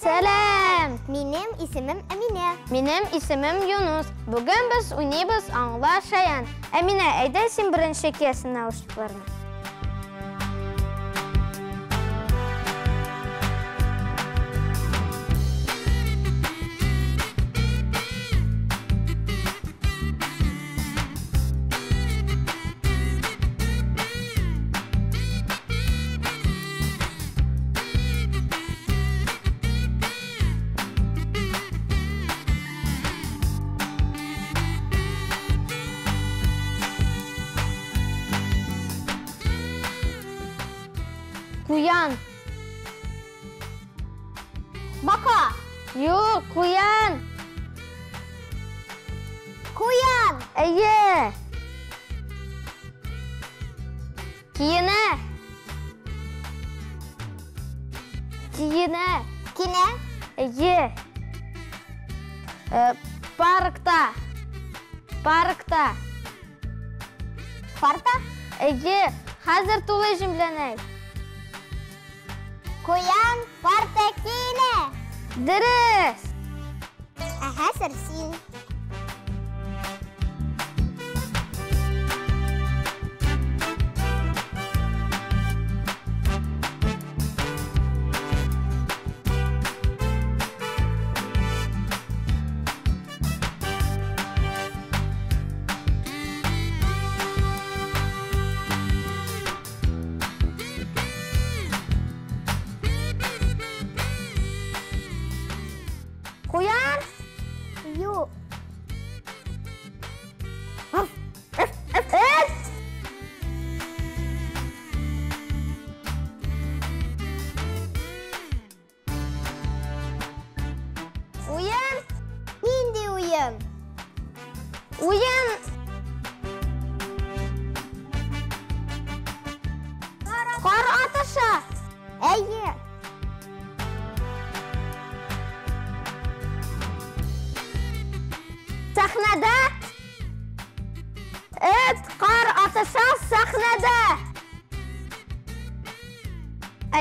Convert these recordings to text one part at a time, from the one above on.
Сәлам! Минем исемем Әминә. Минем исемем Юнус. Бүген без уйныйбыз Аңла шаян. Әминә, әйдә син беренче киясең наушникларны. Куян. Бака. Юк, куян. Куян. Әйе. Киенә. Киенә. Кинә. Әйе. Паркта. Паркта. Парта. Әйе. Хәзер тулы җөмләне әйт. Куян парта киенә. Дөрес. Ә хәзер син. Куян. Юк. Эт. Уен. Нинди уен? Уен. Кар атыша. Әйе. Сәхнәдә. Эт кар атыша сәхнәдә.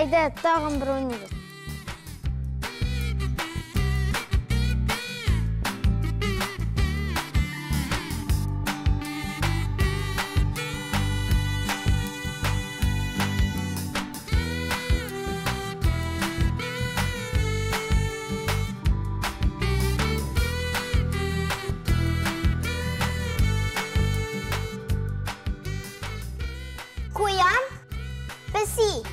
Әйдә, тагын бер уйныйбыз. Куян. Песи.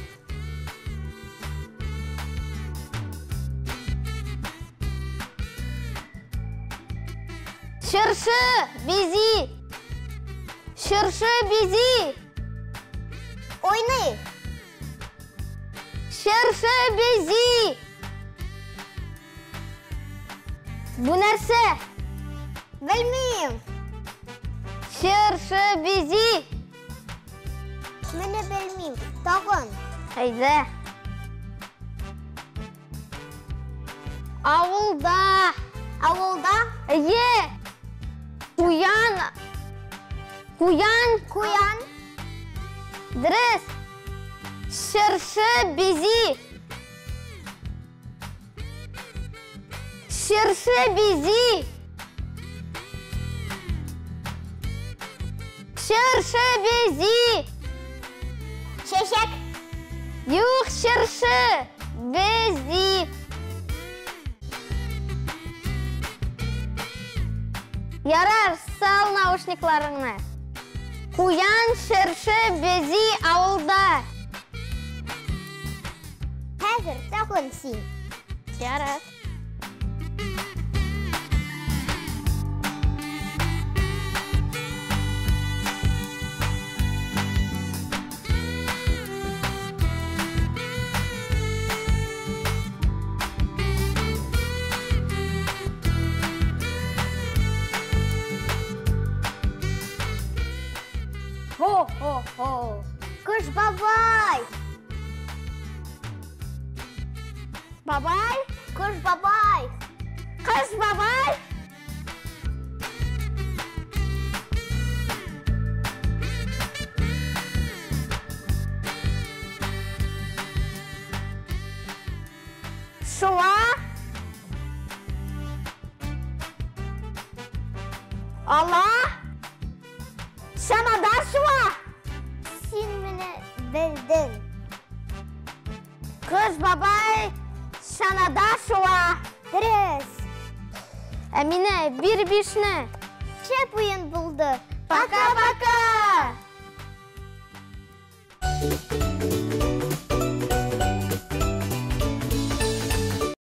Чыршы бизи. Чыршы бизи. Уйный. Чыршы бизи. Бу нәрсә? Белмим. Чыршы бизи. Менә белмим. Тагын. Әйдә. Авылда. Авылда. Әйе. Куян. Куян. Куян. Дөрес. Чыршы бизи. Чыршы бизи. Чыршы бизи. Чәчәк. Юк, чыршы бизи. Ярар, сал наушникларыңны. Куян чыршы бизи авылда. Хәзер тагын син. Ярар. Хо-хо-хо. Кыш бабай. Бабай? Кыш бабай. Кыш бабай? Шуа. Ала. Чанада шуа. Син менә белдең. Кыш бабай чанада шуа. Дөрес. Әминә, бир бишне. Шәп уен булды. Пока-пока!